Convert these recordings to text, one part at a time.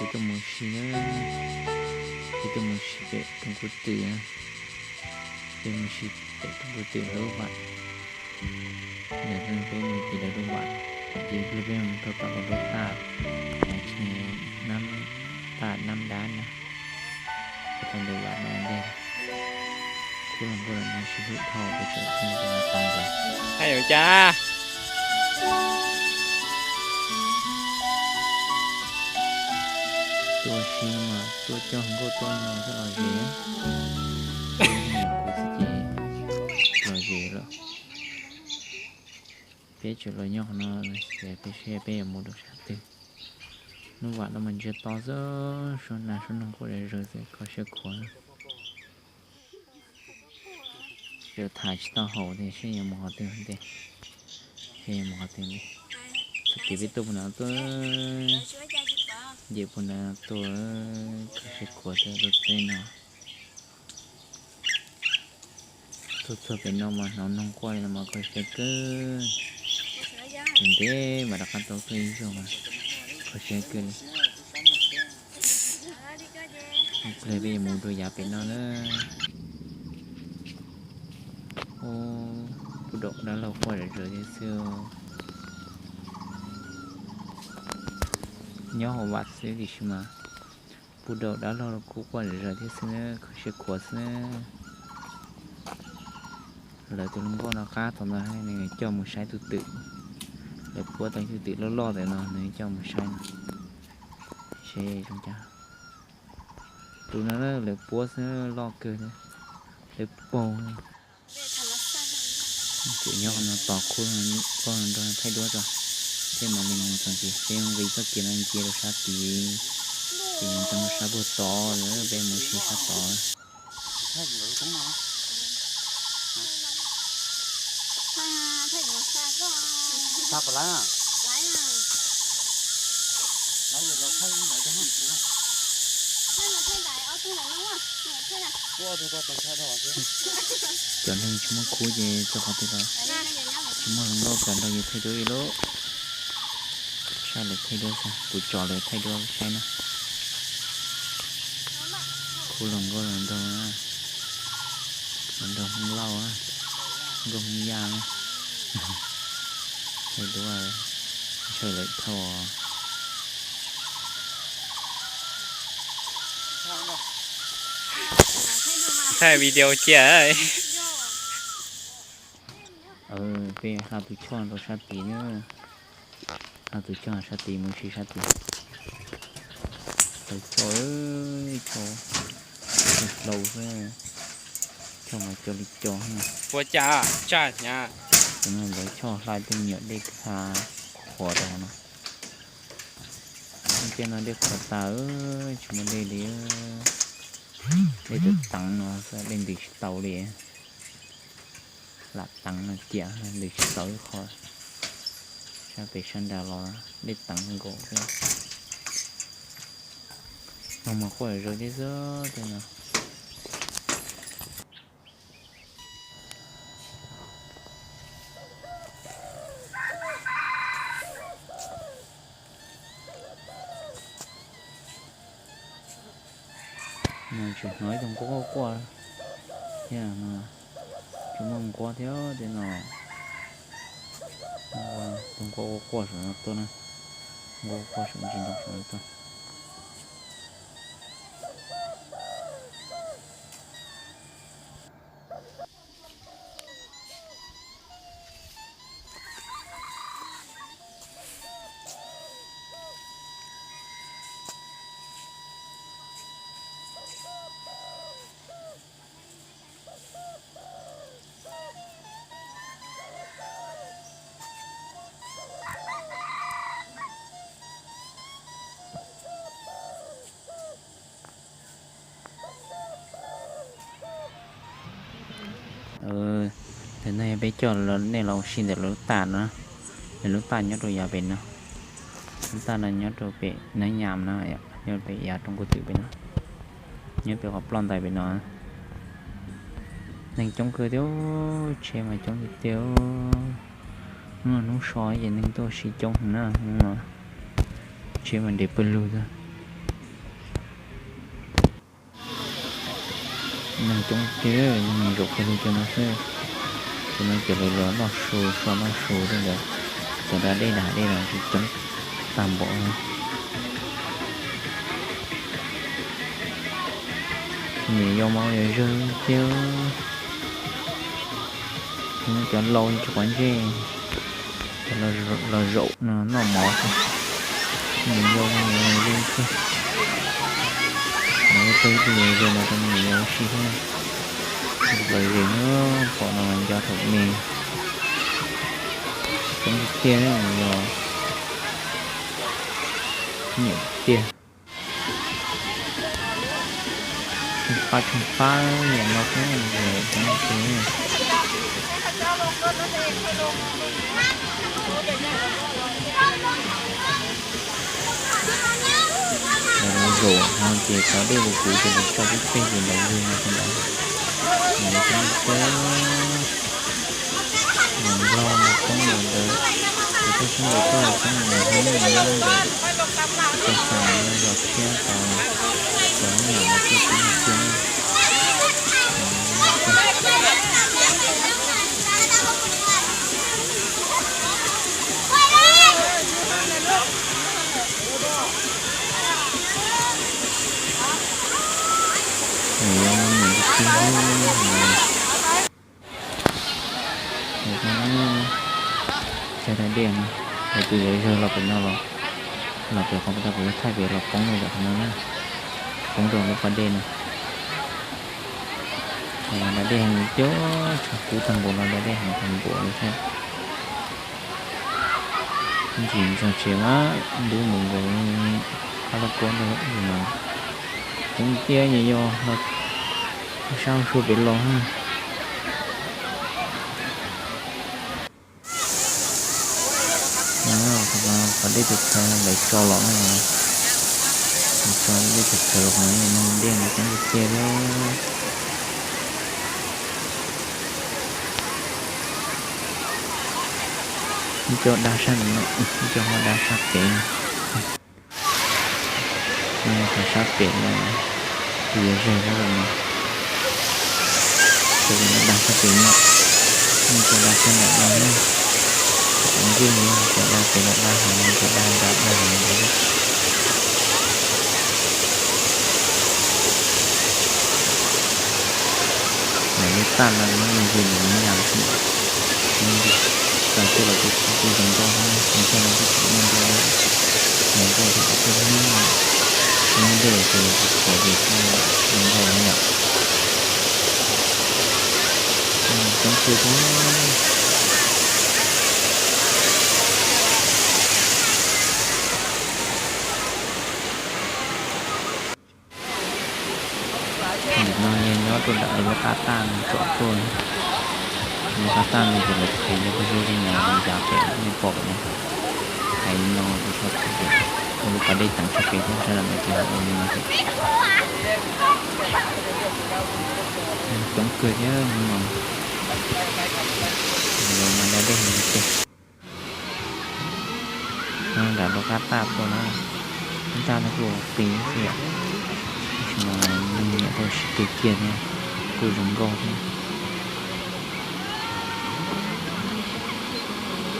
Peb tuaj mus si na, peb tuaj mus si pem rooj kub twm na, peb mus si pem rooj kub twm lub vam. Ntawm no peb mus ces lawv lub vam, ces peb mus rau tom lub taj, tsis, taj Nab Dab na, rau ntawm vam no ntej. Khub hluas nkauj no sib hlub dhau pes tsawg xyoo no tas lawm. Hais yuav cas? Tuaj si no mas tuaj coj hluas nkauj tuaj no coj los zes, tuaj ib niam kuv xwb ces los zes lawm. Peb tseem los nyob qhov no, peb seb peb yuav mus rau sab twg. Lub vam no mas ntsiag to xwb, suab nas suab noog quaj zom zaws xwb, kho siab khuav. Tseem tham tsis tau haum tias seb yuav mus qhov twg ntej, seb yuav mus qhov twg ntej. Txoj kev peb tuaj puag nrad tuaj, nce puag nrad tuaj, kho siab khuav xwb tuaj txog no. Tuaj txog pem no mas hnov noog quaj li no mas kho siab kawg. Ntev ntev mas rov qab tau tuaj ib zaug mas kho siab kawg li. Ib pliag peb yuav mus rau yav pem no na. Ub, puag nraum dab laug quaj zom zaws thiab xwb. Nyob hauv vam xwb tiam sis mas puag nraum dab laug kuj quaj zom zaws thiab xwb na, kho siab khuav xwb na. Lawv tus hluas nkauj no qab thaum ntawd nws coj mus saib tus twm, lawv puab tau tus twm loj loj ntawm no nws coj mus saib no. Seb zoo cas. Tus no lawv puab xwb loj kawg, lawv paug. Tseem nyob qhov no tos khub nkauj nraug thaij duab tso, thiab mam li mus txog ces peb nqis txoj kev no ncia rau sab tid, ces yuav ntxeev rau sab puag tod lawm peb mus si sab tod. Cov neeg tsis muaj khub ces txog qhov twg los tsis muaj hluas nkauj kam nrog yus thaij duab li lauj. Saib lawv thaij duab xwb, kuv tso lawv thaij duab saib na. Khub hluas nkauj hluas nraug, hluas nraug Hmoob Lauj, nkauj Hmoob Yaj, thaij duab, ntshaw lawv thauj. Thaij video cia. Peb hla tus choj rau sab tid na. Hla tus choj sab tid mus si sab tid. Lawv choj, choj hlau xwb. Choj mas cov li cov. Ua cas tsaj hnyav. Lawv choj hla tej me nyuam dej kwj ha qhuav rau no. Tej no dej qhuav tas, tsis muaj dej li. Dej teev teev no xwb, dej ntws tsis tau li. Lam teev no tiam ntws tsis tau ib qho. Sab pem sab nrad los dej teev nkaus xwb. Noog mas quaj zom zaws thiab xwb tej no. Mas tseem hnov ib tug nquab quaj quaj thiab no. Tsis muaj nquab thiab tej no. Tus nquab quaj quaj saum no tuaj na. Nquab quaj saum ntsis ntoo saum no tuaj. Ntawm no yog peb coj nej los ua si ntawm lawv lub taj no. Lawv lub taj nyob rau yav pem no. Lub taj no nyob rau pem Nab Nyas no, nyob pem yav rooj kub twm pem no. Nyob pem qhov ploj ntais pem no. Neeg coob kawg thiab, tsheb mas coob tiag tiag. Hnub no hnub so ces neeg tuaj ua si coob heev na, hnub no tsheb mas nres pawg lug xwb. Neeg coob tiag, neeg zaum kiag li cov no xwb. Cov no ces lawv los noj su, so noj su tej ntawd. Cov da dej da dej los coob tag npaum. Niam yau mas yog zawg tiag. Cov laus tsis quav ntsej, cov los zaum no noj mov xwb. Niam yau mas yog zawg tiag. Tau ib tug yog zawg no rau niam yau ua si thiab. Lom zem na, pom no mas nco thaum me. Coob tiag tiag, yog nyiam tiag. Tsheej pab tsheej pab niam no xwb, coob tiag. Lawv los zaum no ces cov dej los kuv ces lawv tso peb peg ces lawv yug no rau ntawd. Lawv coob tiag. Mus Nplog mus Hmoob mus ntawd, kuv tuaj xyoob ntawd tuaj xyoob mus Hmoob mus Nyab ntawd, cov xeem no los thiab cov, cov nyuam los tuaj xyoob cia. Nws yuav mus nws tus tij lub. Mus no, chaw da dej no, lawv tus yau zawg los pem no los, los pem qhov tau kuv yuav thaij pem los poob rau ntawm qhov no na, poob rau lub pas dej no. Da dej heev coob, tshav kub tag npaum los da dej heev tag npaum li thiab. Ntsis ntsoog tsev mas dub npaum nkaus li qab lab kuab ntag no. Coob tiag, nyiam yau los sab su pem los. Qhov dej tus txhawv lawv tso los na, lawv tso dej tus txhawv los qhov no, dej no coob tiag tiag li. Ib co dab sab no, ib co ho dab sab pem. Qhov sab pem no, tus yau zawg sab pem no, tus dab sab pem no, ib co dab sab ntawm no na, cov ntsej muag cov dab pem los dab heev, cov dab nrad dab heev ntawd. Lawv lub taj no muaj me ntsis nws me yam xwb, txawm tuaj los kuj kuj zoo nkauj thiab, mus txog no kuj tseem muaj nkauj, zoo nkauj thiab, kuj hlub, hlub dej ces kuv qhuav ces kuj zoo nkauj na yom. Coob kawg thiab. Nim no yog nyob rau nram lub qab taj no tsom tuaj. Lub qab taj no ces lawv qhwv yog peb zeb li no yav pem nej pom no. Hais li no rau sawv daws tias ua lub pas dej teev sab pem thiab sab nram no ces ua li no thiab. Coob kawg thiab hnub no. Lawv mas da dej heev tiag. No nram lub qab taj tuaj na, qab taj no kuj qis xwb yom, tab sis mas nws nyiam tuaj sib kawg kiag thiab, kuj zoo nkauj thiab.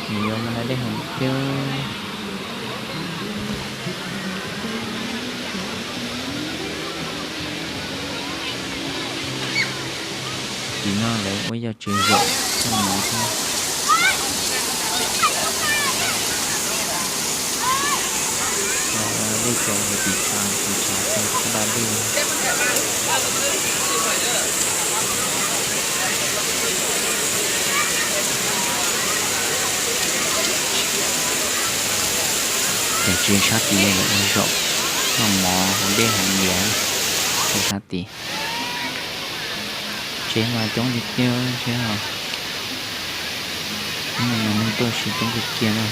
Nws yuav mas da dej heev tiag. Tim no lawv ua yog tsev zaum noj mov thiab. Dej tso hauv tim tshav, tim tshav tso da dej. Cov tsev sab tid lawv ua zaum noj mov hauv dej hauv liaj, tsev sab tid. Tsev mas coob tiag tiag tsev os. Hnub no mas neeg tuaj sib coob tiag tiag na.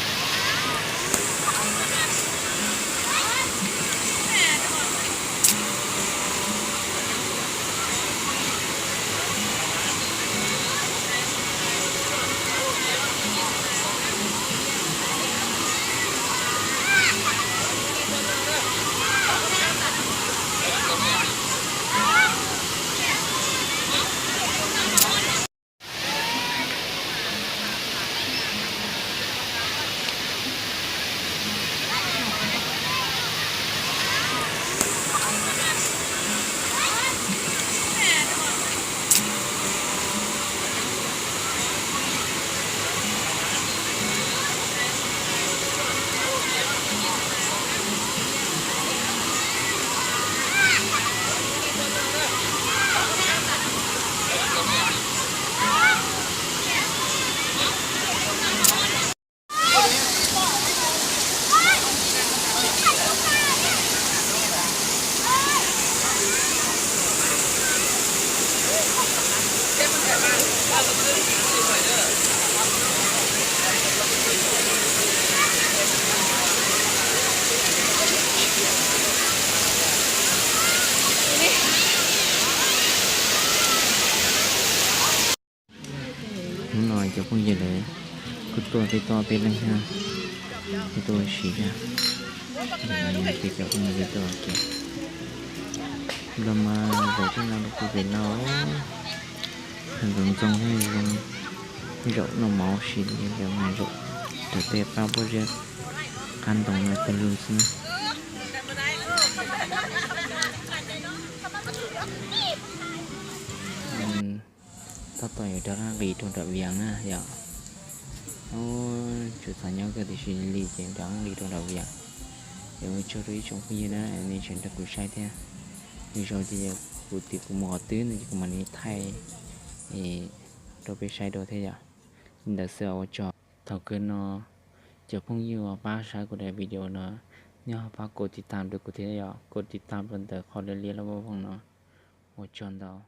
Hnub no cov phooj ywg lawv kuj tuaj peb toj peb leeg na, kuj tuaj ua si thiab. Peb cov phooj ywg tuaj ua ke, nplooj mas zaum tib no los kuj pem no, ntxoov ntxoo thiab zoo, zaum noj mov ua si li, zaum mas zaum raws tej pab pob zeb qab ntoo no pawg lug xwb na. Tab tom yuav rov qab nqis rau nram Vias na yom. Tsum txog nyob kawg tiam sis li ces rov qab nqis rau nram Vias. Ces ua tsaug rau ib tsoom phooj ywg na nej tseem nrog kuv saib thiab. Lwm zaus ces kuv tim kuv mus qhov twg no ces kuv mam li thaij rau peb saib dua thiab yom. Li ntawd xwb ua tsaug. Thaum kawg no cov phooj ywg uas pab saib kuv daim video no, nej ho pab kov tiv tam rau kuv thiab yom, kov tiv tam rau ntawm qhov liab liab loj voj voog no. Ua tsaug ntau.